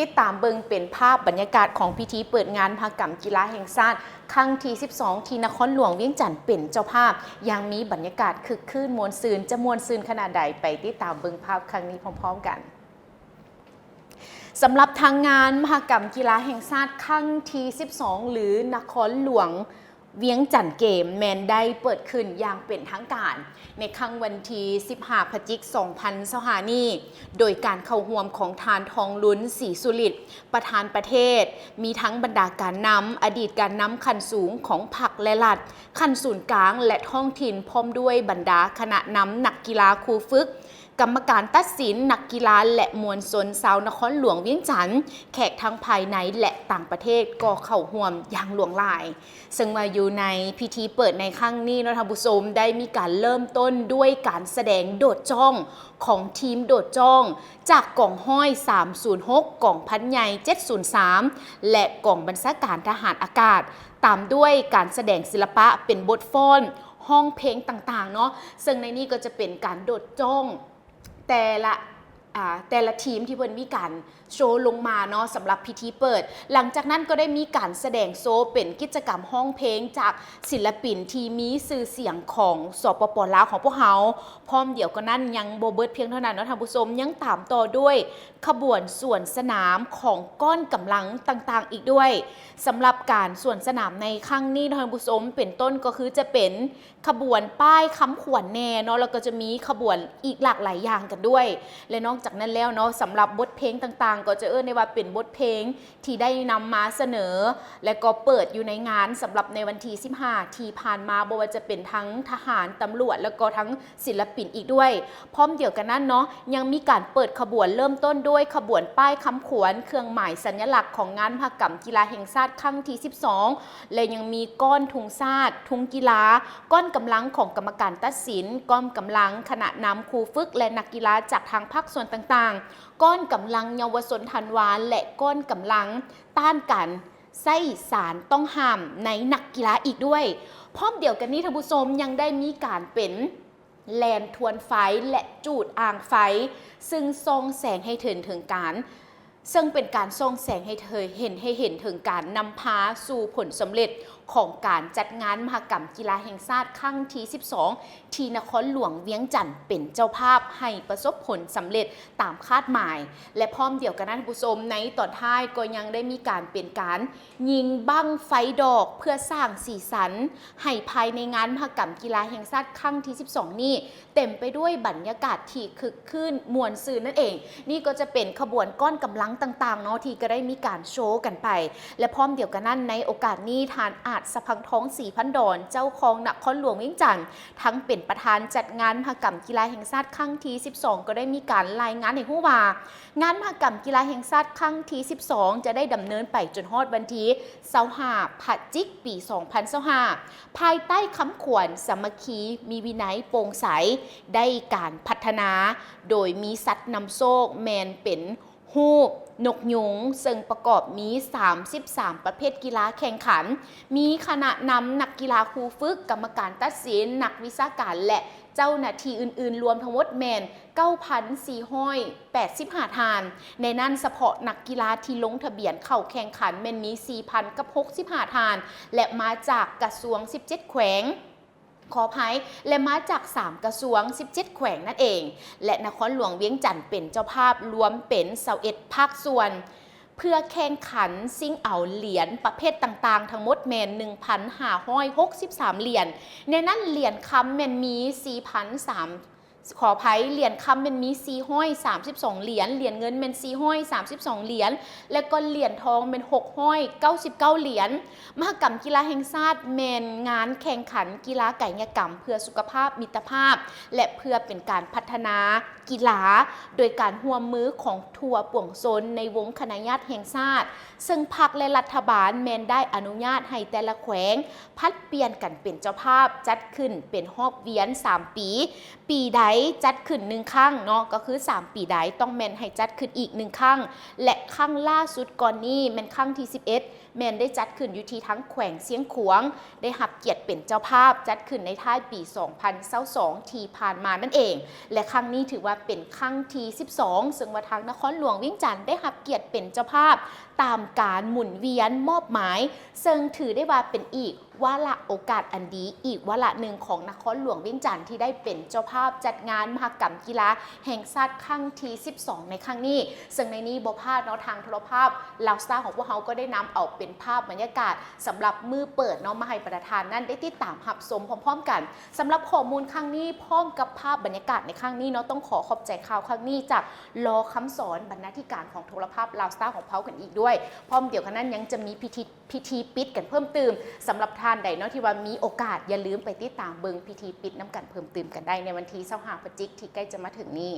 ຕິດຕາມເບິ່ງເປັນພາບບັນຍາກາດຂອງພິທີເປີດງານມະຫະກຳກິລາແຫ່ງຊາດຄັ້ງທີສິບສອງ ທີ່ນະຄອນຫຼວງວຽງຈັນເປັນເຈົ້າພາບ. ຍັງມີບັນຍາກາດຄຶກຄື້ນມ່ວນຊື່ນ, ຈະມ່ວນຊື່ນຂະໜາດໃດ, ໄປຕິດຕາມເບິ່ງພາບຄັ້ງນີ້ພ້ອມໆກັນ. ສຳລັບທາງງານມະຫະກຳກິລາແຫ່ງຊາດຄັ້ງທີສິບສອງ ຫຼື ນະຄອນຫຼວງວຽງຈັນເກມ ແມ່ນໄດ້ເປີດຂຶ້ນຢ່າງເປັນທາງການ ໃນຄ່ຳວັນທີສິບຫ້າ ພະຈິກ ສອງພັນຊາວຫ້ານີ້ ໂດຍການເຂົ້າຮ່ວມຂອງທ່ານ ທອງລຸນ ສີສຸລິດ ປະທານປະເທດ, ມີທັງບັນດາການນຳ, ອະດີດການນຳຂັ້ນສູງຂອງພັກ ແລະ ລັດ, ຂັ້ນສູນກາງ ແລະ ທ້ອງຖິ່ນ, ພ້ອມດ້ວຍບັນດາຄະນະນຳນັກກິລາ, ຄູຝຶກ, ກຳມະການຕັດສິນ, ນັກກິລາ ແລະ ມວນຊົນຊາວນະຄອນຫຼວງວຽງຈັນ, ແຂກທັງພາຍໃນ ແລະ ຕ່າງປະເທດກໍເຂົ້າຮ່ວມຢ່າງຫຼວງຫຼາຍ. ເຊິ່ງວ່າຢູ່ໃນພິທີເປີດໃນຄັ້ງນີ້ເນາະທ່ານຜູ້ຊົມ, ໄດ້ມີການເລີ່ມຕົ້ນດ້ວຍການສະແດງໂດດຈ້ອງຂອງທີມໂດດຈ້ອງ ຈາກກອງຮ້ອຍສາມສູນຫົກ ກອງພັນໃຫຍ່ເຈັດສູນສາມ ແລະ ກອງບັນຊາການທະຫານອາກາດ, ຕາມດ້ວຍການສະແດງສິລະປະເປັນບົດຟ້ອນ, ຮ້ອງເພງຕ່າງໆເນາະ, ເຊິ່ງໃນນີ້ກໍຈະເປັນການໂດດຈ້ອງ ແຕ່ລະ ອ່າ ແຕ່ລະທີມທີ່ເພິ່ນມີການໂຊລົງມາເນາະ ສຳລັບພິທີເປີດ. ຫຼັງຈາກນັ້ນກໍໄດ້ມີການສະແດງໂຊເປັນກິດຈະກຳຮ້ອງເພງຈາກສິນລະປິນທີ່ມີຊື່ສຽງຂອງ ສປປ ລາວ ຂອງພວກເຮົາ. ພ້ອມດຽວກັນນັ້ນຍັງບໍ່ເບິດພຽງເທົ່ານັ້ນເນາະທ່ານຜູ້ຊົມ, ຍັງຕາມຕໍ່ດ້ວຍຂະບວນສວນສະໜາມຂອງກ້ອນກຳລັງຕ່າງໆອີກດ້ວຍ. ສຳລັບການສວນສະໜາມໃນຄັ້ງນີ້ເນາະທ່ານຜູ້ຊົມ, ເປັນຕົ້ນກໍຄືຈະເປັນ ຂະບວນປ້າຍຄຳຂວັນແດ່ເນາະ, ແລ້ວກໍຈະມີຂະບວນອີກຫຼາກຫຼາຍຢ່າງກັນດ້ວຍ. ແລະ ນອກຈາກນັ້ນແລ້ວເນາະ, ສຳລັບບົດເພງຕ່າງໆ ກໍຈະເອີ້ນໄດ້ວ່າເປັນບົດເພງທີ່ໄດ້ນຳມາສະເໜີ ແລະ ກໍເປີດຢູ່ໃນງານ ສຳລັບໃນວັນທີສິບຫ້າທີ່ຜ່ານມາ, ບໍ່ວ່າຈະເປັນທັງທະຫານ, ຕຳຫຼວດ ແລ້ວກໍທັງສິນລະປິນອີກດ້ວຍ. ພ້ອມດຽວກັນນັ້ນເນາະ, ຍັງມີການເປີດຂະບວນເລີ່ມຕົ້ນດ້ວຍຂະບວນປ້າຍຄຳຂວັນ, ເຄື່ອງໝາຍສັນຍະລັກຂອງງານມະຫະກຳກິລາແຫ່ງຊາດຄັ້ງທີສິບສອງ ແລະ ຍັງມີກ້ອນທຸງຊາດ, ທຸງກິລາ, ກ້ອນກຳລັງຂອງກຳມະການຕັດສິນ, ກ້ອນກຳລັງຄະນະນຳຄູຝຶກ ແລະ ນັກກິລາຈາກທາງພາກສ່ວນຕ່າງໆ, ກ້ອນກຳລັງເຍົາວະຊົນທັນວາ ແລະ ກ້ອນກຳລັງຕ້ານການໃຊ້ສານຕ້ອງຫ້າມໃນນັກກິລາອີກດ້ວຍ. ພ້ອມດຽວກັນນີ້ທ່ານຜູ້ຊົມ, ຍັງໄດ້ມີການເປັນແລ່ນທວນໄຟ ແລະ ຈູດອ່າງໄຟ, ເຊິ່ງສ່ອງແສງໃຫ້ເຫັນເຖິງການ ເຊິ່ງເປັນການສ່ອງແສງໃຫ້ເຫັນ ໃຫ້ເຫັນເຖິງການນຳພາສູ່ຜົນສຳເລັດຂອງການຈັດງານມະຫະກຳກິລາແຫ່ງຊາດຄັ້ງທີສິບສອງ ທີ່ນະຄອນຫຼວງວຽງຈັນເປັນເຈົ້າພາບ ໃຫ້ປະສົບຜົນສຳເລັດຕາມຄາດໝາຍ. ແລະ ພ້ອມດຽວກັນນັ້ນທ່ານຜູ້ຊົມ, ໃນຕອນທ້າຍກໍຍັງໄດ້ມີການເປັນການຍິງບັ້ງໄຟດອກເພື່ອສ້າງສີສັນໃຫ້ພາຍໃນງານມະຫະກຳກິລາແຫ່ງຊາດຄັ້ງທີສິບສອງນີ້ ເຕັມໄປດ້ວຍບັນຍາກາດທີ່ຄຶກຄື້ນມ່ວນຊື່ນນັ້ນເອງ. ນີ້ກໍຈະເປັນຂະບວນກ້ອນກຳລັງຕ່າງໆເນາະ ທີ່ກໍໄດ້ມີການໂຊກັນໄປ ແລະ ພ້ອມດຽວກັນນັ້ນ ໃນໂອກາດນີ້ ທ່ານ ອາດສະພັງທອງ ສີພັນດອນ ເຈົ້າຄອງນະຄອນຫຼວງວຽງຈັນ ທັງເປັນປະທານຈັດງານມະຫະກຳກິລາແຫ່ງຊາດຄັ້ງທີສິບສອງ ກໍໄດ້ມີການລາຍງານໃຫ້ຮູ້ວ່າ ງານມະຫະກຳກິລາແຫ່ງຊາດຄັ້ງທີສິບສອງ ຈະໄດ້ດຳເນີນໄປຈົນຮອດວັນທີຊາວຫ້າ ພະຈິກ ປີສອງພັນຊາວຫ້າ ພາຍໃຕ້ຄຳຂວັນ ສາມັກຄີ ມີວິໄນ ໂປ່ງໃສ ໄດ້ການພັດທະນາ ໂດຍມີສັດນຳໂຊກແມ່ນເປັນຮູບນົກຍຸງ, ເຊິ່ງປະກອບມີສາມສິບສາມປະເພດກິລາແຂ່ງຂັນ, ມີຄະນະນຳ, ນັກກິລາ, ຄູຝຶກ, ກຳມະການຕັດສິນ, ນັກວິຊາການ ແລະ ເຈົ້າໜ້າທີ່ອື່ນໆ ລວມທັງໝົດແມ່ນ ເກົ້າພັນສີ່ຮ້ອຍແປດສິບຫ້າທ່ານ. ໃນນັ້ນສະເພາະນັກກິລາທີ່ລົງທະບຽນເຂົ້າແຂ່ງຂັນແມ່ນມີສີ່ພັນກັບຫົກສິບຫ້າທ່ານ ແລະ ມາຈາກກະຊວງສິບເຈັດແຂວງ, ຂໍອະໄພ, ແລະ ມາຈາກສາມກະຊວງ ສິບເຈັດແຂວງນັ້ນເອງ ແລະ ນະຄອນຫຼວງວຽງຈັນເປັນເຈົ້າພາບ ລວມເປັນຊາວເອັດພາກສ່ວນ ເພື່ອແຂ່ງຂັນຊິງເອົາຫຼຽນປະເພດຕ່າງໆ ທັງໝົດແມ່ນໜຶ່ງພັນຫ້າຮ້ອຍຫົກສິບສາມຫຼຽນ. ໃນນັ້ນຫຼຽນຄຳແມ່ນມີສີ່ພັນສາມ ຂໍອະໄພ, ຫຼຽນຄຳແມ່ນມີສີ່ຮ້ອຍສາມສິບສອງຫຼຽນ, ຫຼຽນເງິນແມ່ນສີ່ຮ້ອຍສາມສິບສອງຫຼຽນ ແລະ ກໍຫຼຽນທອງແມ່ນຫົກຮ້ອຍເກົ້າສິບເກົ້າຫຼຽນ. ມະຫະກຳກິລາແຫ່ງຊາດແມ່ນງານແຂ່ງຂັນກິລາກາຍະກຳເພື່ອສຸຂະພາບ, ມິດຕະພາບ ແລະ ເພື່ອເປັນການພັດທະນາກິລາ ໂດຍການຮ່ວມມືຂອງທົ່ວປວງຊົນໃນວົງຄະນະຍາດແຫ່ງຊາດ, ເຊິ່ງພັກ ແລະ ລັດຖະບານແມ່ນໄດ້ອະນຸຍາດໃຫ້ແຕ່ລະແຂວງຜັດປ່ຽນກັນເປັນເຈົ້າພາບ, ຈັດຂຶ້ນເປັນຮອບວຽນສາມປີ, ປີໃດ ໄດ້ຈັດຂຶ້ນໜຶ່ງຄັ້ງເນາະ ກໍຄືສາມປີໃດ ຕ້ອງແມ່ນໃຫ້ຈັດຂຶ້ນອີກໜຶ່ງຄັ້ງ ແລະ ຄັ້ງລ່າສຸດກ່ອນນີ້ແມ່ນຄັ້ງທີສິບເອັດ ແມ່ນໄດ້ຈັດຂຶ້ນຢູ່ທີ່ທາງແຂວງຊຽງຂວາງ ໄດ້ຮັບກຽດເປັນເຈົ້າພາບ ຈັດຂຶ້ນໃນທ້າຍປີສອງພັນຊາວສອງທີ່ຜ່ານມານັ້ນເອງ ແລະ ຄັ້ງນີ້ຖືວ່າເປັນຄັ້ງທີສິບສອງ ເຊິ່ງວ່າທາງນະຄອນຫຼວງວຽງຈັນໄດ້ຮັບກຽດເປັນເຈົ້າພາບ ຕາມການໝູນວຽນມອບໝາຍ ເຊິ່ງຖືໄດ້ວ່າເປັນອີກວາລະໂອກາດອັນດີ ອີກວາລະໜຶ່ງຂອງນະຄອນຫຼວງວຽງຈັນ ທີ່ໄດ້ເປັນເຈົ້າພາບຈັດງານມະຫະກຳກິລາແຫ່ງຊາດຄັ້ງທີສິບສອງໃນຄັ້ງນີ້ ເຊິ່ງໃນນີ້ບໍ່ພາດເນາະ ທາງໂທລະພາບລາວສະຕາຂອງພວກເຮົາກໍໄດ້ນຳເອົາເປັນພາບບັນຍາກາດສຳລັບມື້ເປີດເນາະ ມາໃຫ້ບັນດາທ່ານນັ້ນໄດ້ຕິດຕາມຮັບຊົມພ້ອມໆກັນ. ສຳລັບຂໍ້ມູນຄັ້ງນີ້ ພ້ອມກັບພາບບັນຍາກາດໃນຄັ້ງນີ້ເນາະ ຕ້ອງຂໍຂອບໃຈຂ່າວຄັ້ງນີ້ຈາກ ລ. ຄຳສອນ ບັນນາທິການຂອງໂທລະພາບລາວສະຕາຂອງພວກເຮົາກັນອີກດ້ວຍ. ພ້ອມດຽວກັນນັ້ນຍັງຈະມີພິທີ ພິທີປິດກັນເພີ່ມຕື່ມ. ສຳລັບທ່ານໃດເນາະທີ່ວ່າມີໂອກາດ ຢ່າລືມໄປຕິດຕາມເບິ່ງພິທີປິດນຳກັນເພີ່ມຕື່ມກັນໄດ້ ໃນວັນທີຊາວຫ້າ ພະຈິກ ທີ່ໃກ້ຈະມາເຖິງນີ້.